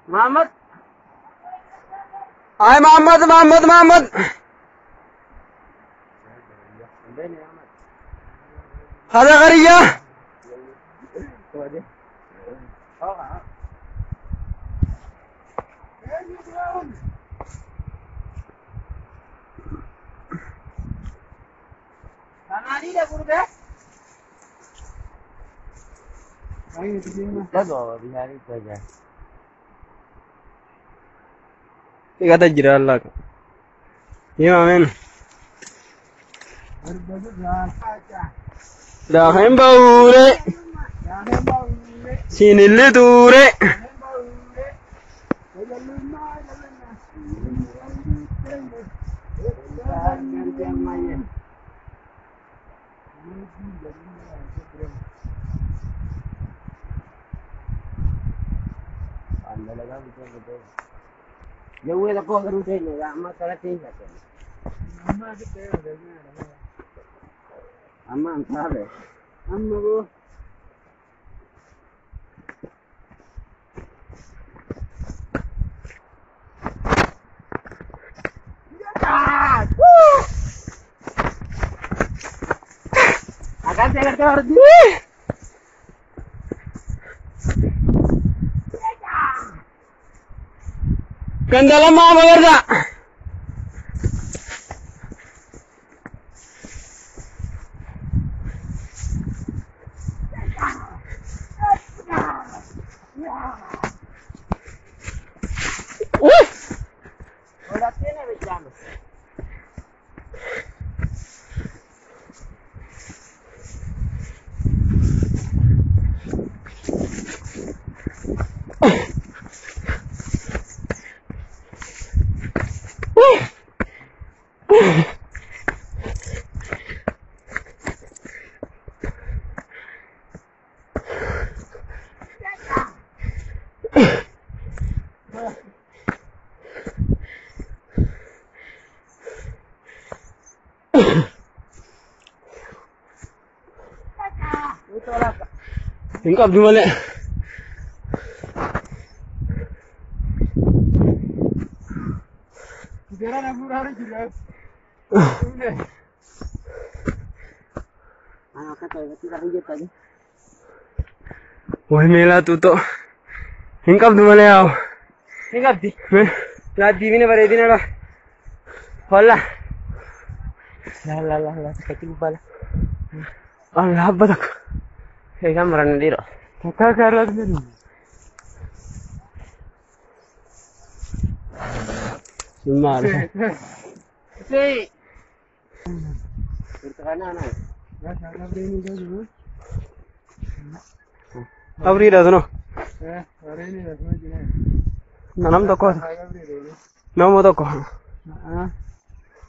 Mohammad आए मोहम्मद मोहम्मद मोहम्मद هذا غرية Fíjate girarla. Dime, Dahen baure. Sinille dure. Gandala ma magarda. Hin qabdu malee. Way meelaa tuutoo. Hin qabdu malee yaa'u. Hin qabdi. Laaddiimina bareedina dha. Holla. La la la la kati gubbala. Allah abba takka. Eegaan maranna dhiiroo. Takka kaarraas ni dhufu. Maal. Si. Burtukaana. Abriidha sunoo. Nam tokko. Nama tokko.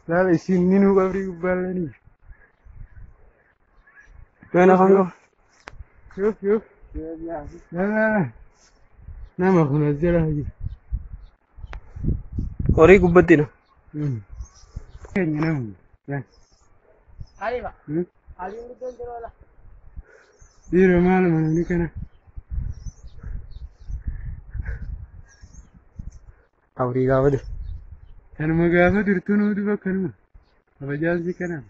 Laala isin ni nu qabrii gubbaalanii. Meena afaan qaba. Shuf shuf. Nama kun as jala jira. Horii gubbattiidha. Keenya namu. Aliba. Aliin guddoon jiru ola. Dhiiroo maaluma namni kana. Abrii gaafa jiru. Kanuma gaafa durtuu nama duba kanuma. Kabajaansi kana.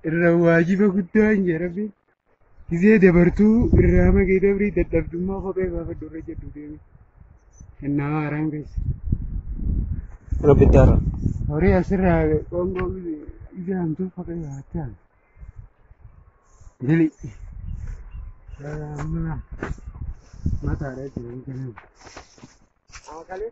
Irra waajiba guddaa hin jee rabbi. Gizee dabartuu irraa maqee dabrii dadhabdummaa kophee gaafa durra jedhu deemi. Innaa haaraan keessa. Rabbi itti haara. Horii asirraa qoongoo ija hamtuu kophee gaafachaa. Dili. Mataadha jechuudha kana. Amma kalee.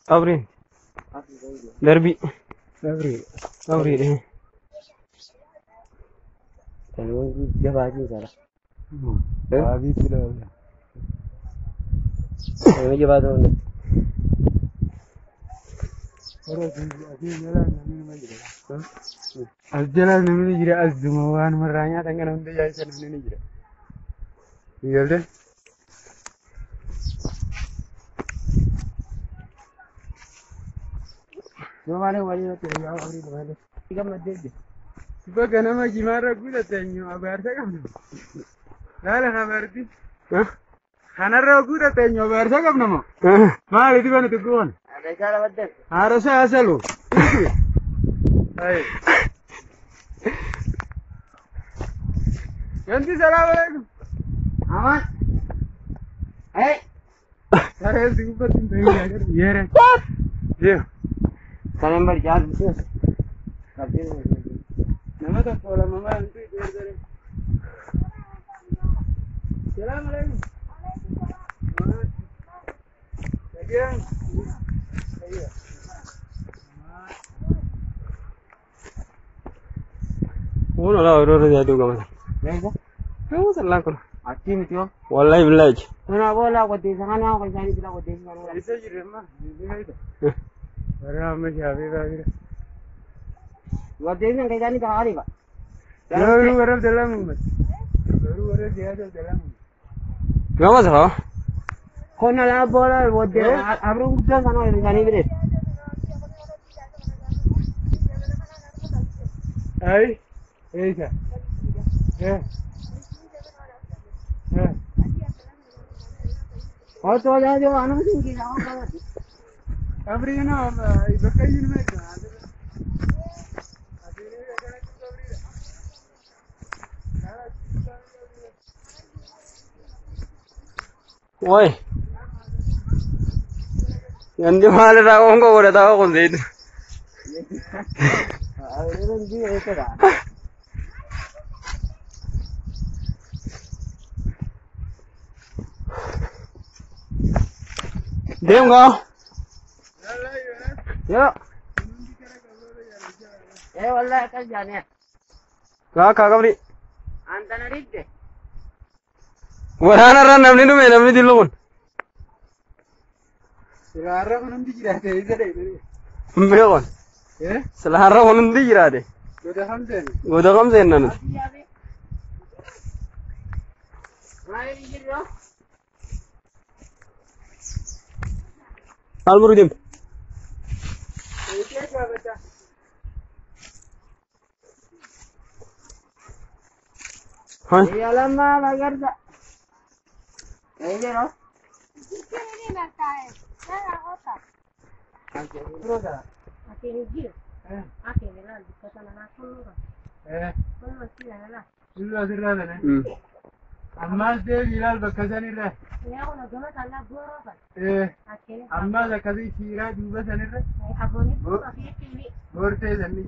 Abriin. Darbii. Dabrii. Abriidha. Jabaatiin jala. Waabiitti dabala. Nama jabaatu hundi. As jalaa namni jira as duma waan marraa nyaatan kana hunda yaa'isa namni ni jira. Galte? Yoo malee walii irratti yaa horii malee. Gammaddee jira. Bakka nama jimaarra guutate eenyu abaarsa qabna. Laala abaarti. Kanarra guutate eenyu abaarsa qabna moo? Maali diba nuti goon? Adeegaa labaddee. Haarasa hasalu. Ayi. Ganti salaam alaikum. Amaan. Hey. Saree si gubbatti hin ta'in agarra. Yeere. Deem. Saneen bari jaal bisees. Nama tokko lama maaltu itti Salaam alaikum. Again. Kun olaa yeroo irra jaaduu gamata. Meeshaa. Yoo sallaan kun. Achii miti yoo. Wallahi billahi. Kanaa boolla qoteessa kanaa qoteessa isaanii jira qoteessa kanaa. Isa jirre amma. Warra amma shaafii baafira. Qoteessa kan isaanii taa'aa riba. Garuu warra Abdallaa Muhammad. Garuu warra Siyaasa Abdallaa Muhammad. Gama safa. Qonna laa boolla booddee abruun guddaan sanaa isaanii birees. Ayi. Eessa? Eh. Eh. Otoo jaajoo anuma sinkiisa waan qabatu. Qabriin bakka iyyuu nama eegama. Woi. Gandi maalirraa qoonqoo godhataa kun seetu. Abruun jiru eessadha. Deem gaa. Yoo. Ee wallahi akkas jaanee. Gaa kaa qabri. Antana rigde. Waraanarraa namni dhume namni dillu kun. Silaarra kun hundi jiraate isa dheedhe. Hin beekon. Eh? Silaarra kun hundi jiraate. Goda hamseen. Goda kam seenna nuti. Maali jirru? Maal muruu deemta? Eettee gaafata. Haa? Biyya lammaa magarsa. Ee jiru. Eh. Illu asirraa sana. Ammaas deebi ilaal bakka sanirra. Eh. Ammaas akkasii shiiraa duuba sanirra. Boortee sanni.